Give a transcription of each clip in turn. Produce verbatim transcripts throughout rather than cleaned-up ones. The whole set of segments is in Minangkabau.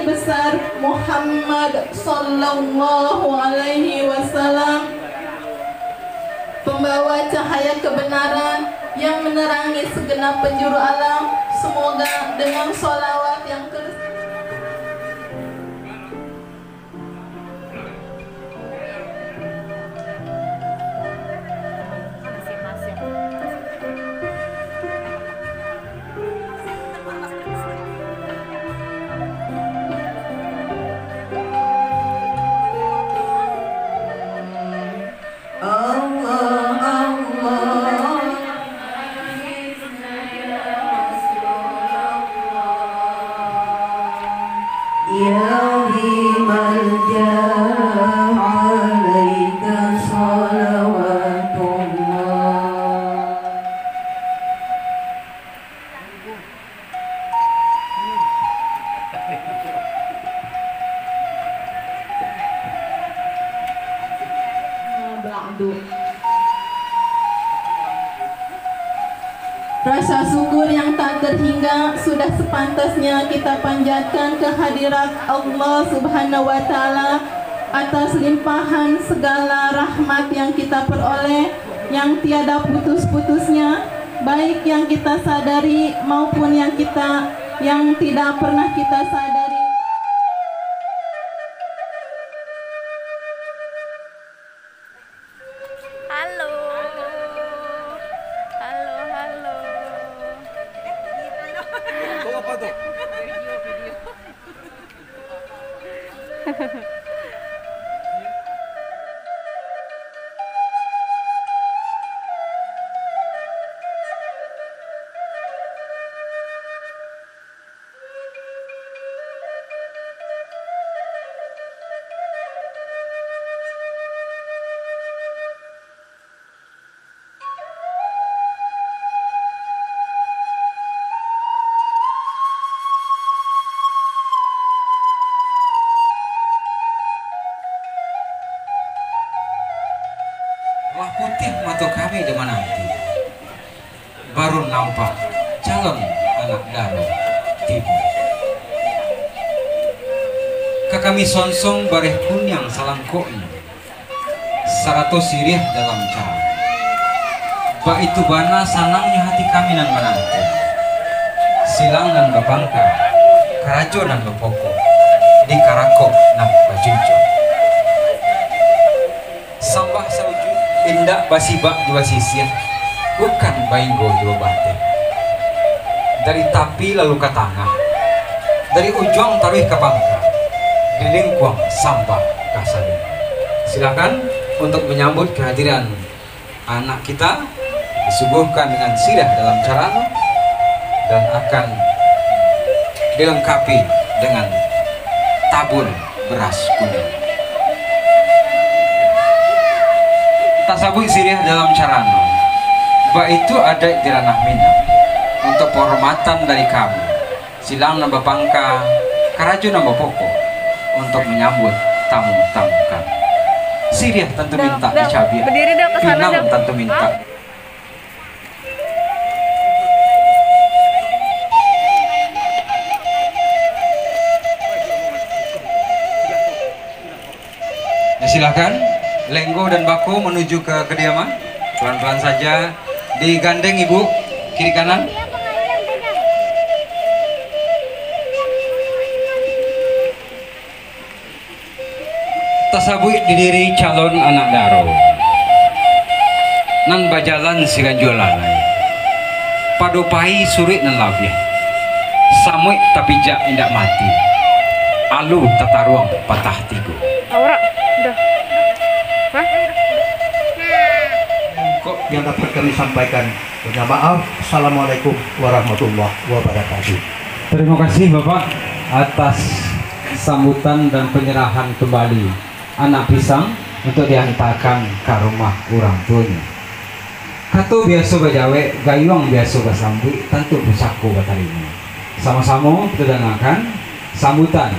Besar Muhammad sallallahu alaihi wasallam, pembawa cahaya kebenaran yang menerangi segenap penjuru alam, semoga dengan sholawat yang ter- Allah, Allah. Ya Rahimal Jah, alaika salawatullah. Rasa syukur yang tak terhingga sudah sepantasnya kita panjatkan ke hadirat Allah Subhanahu wa Ta'ala atas limpahan segala rahmat yang kita peroleh yang tiada putus-putusnya, baik yang kita sadari maupun yang kita, yang tidak pernah kita sadari. Halo. Halo, halo. Itu apa tuh? Video, video. Lah putiah mato kami di mananti. Baru nampak calon anak daro tibo. Ka kami sonsong bareh kuniang salangkoknyo. Sarato siriah dalam carano. Baitu bana sanangnyo hati kami nan mananti. Silang nan bapangka, karajo nan bapokok, di karakok nan bajunjuang. Sambah saujuik indak basibak jo basisiah, bukan bainggo jo babateh. Dari tapi lalu ka tangah, dari ujuang taruih ka pangka, di lingkuang sambah ka saluruah. Silakan untuk menyambut kehadiran anak kita, disuguhkan dengan siriah dalam carano, dan akan dilengkapi dengan tabur beras kuning. Tasabuik siriah dalam carano, baitu adaik di ranah Minang. Untuk penghormatan dari kami, silang nan bapangka, karajo nan bapokok, untuk manyambuik tamu-tamu kami. Siriah tantu mintak dicabiak, pinang tantu mintak. Ya, silakan. Lenggo dan bako menuju ke kediaman. Pelan-pelan saja. Digandeng ibu, kiri kanan. Tasabuik di diri calon anak daro, nan bajalan siganjua lalai. Pado pai suruik nan labiah, samuik tapijak indak mati, alu tataruang patah tigo. Aurak, dah. Hah? Kok yang dapat kami sampaikan? Minta maaf. Assalamualaikum warahmatullahi wabarakatuh. Terima kasih, Bapak, atas sambutan dan penyerahan kembali anak pisang untuk diantarkan ka rumah urang tuonyo. Kato biaso bajawek, gayuang biaso basambuik, tantu pusako batarimo. Samo-samo kito dangakan sambutan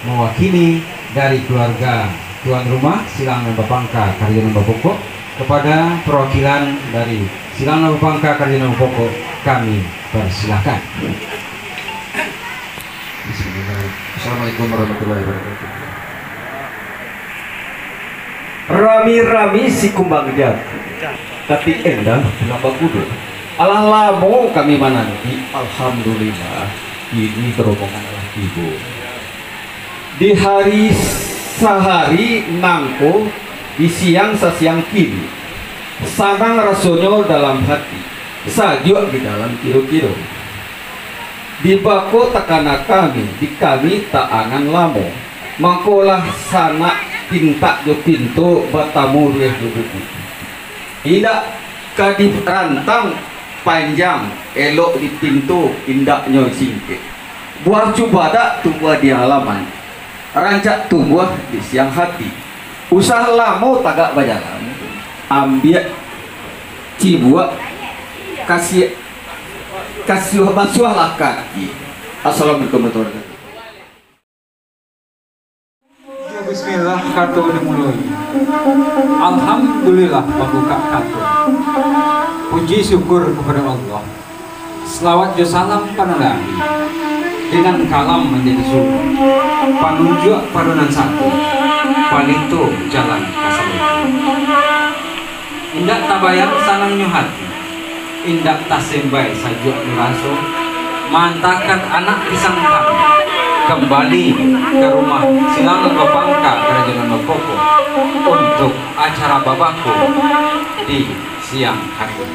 mawakili dari keluarga tuan rumah, silang nan bapangka, karajo nan bapokok. Kepada perwakilan dari silang nan bapangka, karajo nan bapokok, kami persilakan. Bismillahirrahmanirrahim. Assalamualaikum warahmatullahi wabarakatuh. Rami-rami si kumbang jati, tapi endah pulang bakudo. Alah lamo kami mananti, alhamdulillah, kini rombongan lah tibo. Di hari sahari nangko, di siang sasiang kini, sanang rasonyo dalam hati, sajuak di dalam kiro-kiro. Di bako takana kami, di kami taangan lamo, mangko lah sanak pintak jo pinto, batamu rueh jo bubu. Indak ka dirantang panjang, elok dipinto, indaknyo singkek. Buah cubadak tumbuah di halaman, rancak tumbuah di siang hati. Usah lamo tagak bajalan, ambiak cibuak, kasiak, kasuah, basuahlah kaki. Assalamualaikum warahmatullahi wabarakatuh. Bismillah, kato dimuloi. Alhamdulillah, pambukak kato. Puji syukur kepada Allah. Salawat jo salam pado Nabi. Di nan kalam manjadi suluah, panunjuak pado nan satu, palito jalan ka sarugo. Indak tabayang sanangnyo hati, indak tasembai sajuaknyo raso, maantakan anak pisang kami kambali ka rumah silang nan bapangka karajo nan bapokok, untuak acara babako di siang hari.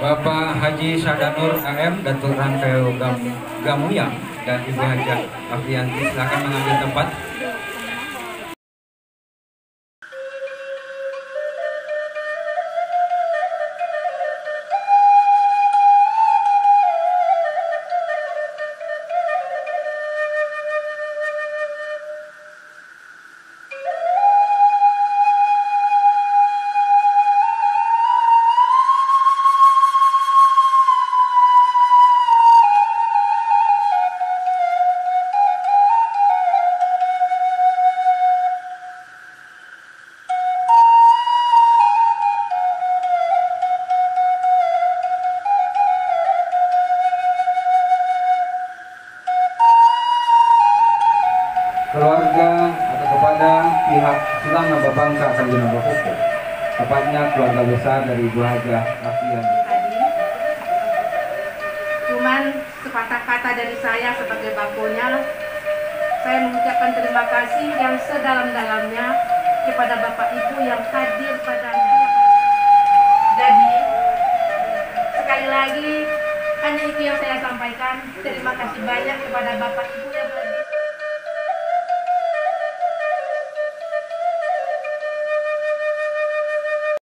Bapak Haji Syadanur A M, Datuk Rangkayo Gam-, Gamuyang, dan Ibu Hajah Afrianti, silakan mengambil tempat. Keluarga atau kepada pihak silang nan bapangka karajo nan bapokok, tepatnya keluarga besar dari Ibu Hajah Afrian. Cuman sepatah kata dari saya sebagai bakonya, saya mengucapkan terima kasih yang sedalam-dalamnya kepada Bapak Ibu yang hadir padanya. Jadi, sekali lagi, hanya itu yang saya sampaikan. Terima kasih banyak kepada Bapak Ibu.